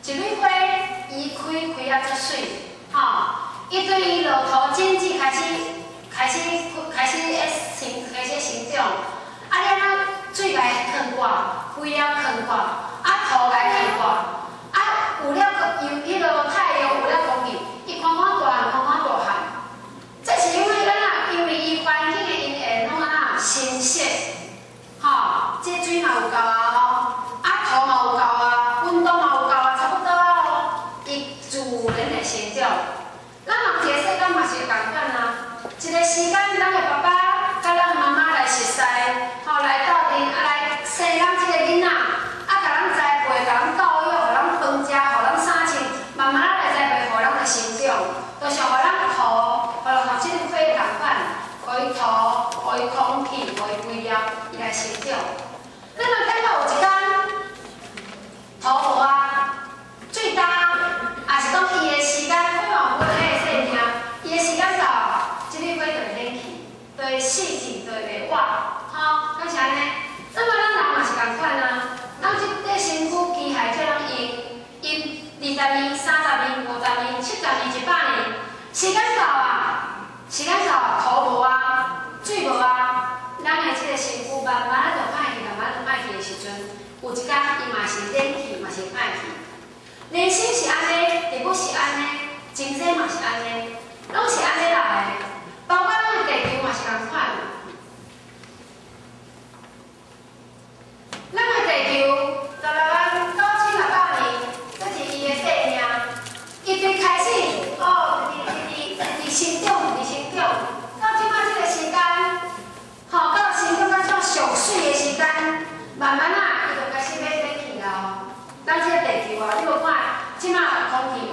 一蕊花，伊開開啊足媠，吼！伊對伊落土種子開始開始開始咧生開始生長，啊，你按怎水共伊囥掛，肥料囥掛，啊土共伊囥掛，啊有了有彼个太陽，有了空氣，伊款款大漢，款款大漢。這是因為按怎？因為伊環境的因緣攏按怎新鮮，吼，這水嘛有夠啊吼，啊土嘛有夠啊，溫度嘛有夠啊，差不多啊哦，伊自然會生長。咱人佇個世間嘛是共款啊，一個時間，咱的爸爸佮咱媽媽來熟似，吼來鬥陣，啊來生咱這個囡仔，啊共咱栽培，共咱教育，予咱飯食，予咱衫穿，慢慢來栽培，予咱來成長，就像予咱土，予咱這個花共款，予伊土，予伊空氣，予伊肥料，伊來成長。咱若感覺有一工土無啊，水焦，抑是講伊的時間，花嘛有分彼個生命，伊的時間到，這蕊花就會冷去，就會死去，就會袂活，吼，敢是按呢？那麼咱人嘛是仝款啊，咱這塊身軀機械這樣用，用20年、30年、50年、70年、100年，時間到啊，時間到，土無啊，水無啊，咱的這個身軀慢慢就歹去，慢慢就歹去的時陣，有一工伊嘛是冷去，嘛是歹去。人生是按呢，植物是按呢，經濟嘛是按呢，攏是按呢來的，包括咱的地球嘛是仝款。咱的地球16萬9600年，這是伊的壽命。伊對開始哦，直直直直生長，直生長，到這擺這個時間，吼，到生長到這上媠的時間，慢慢啊，伊就開始欲冷去啦。咱這個地球啊，你無看，這擺空氣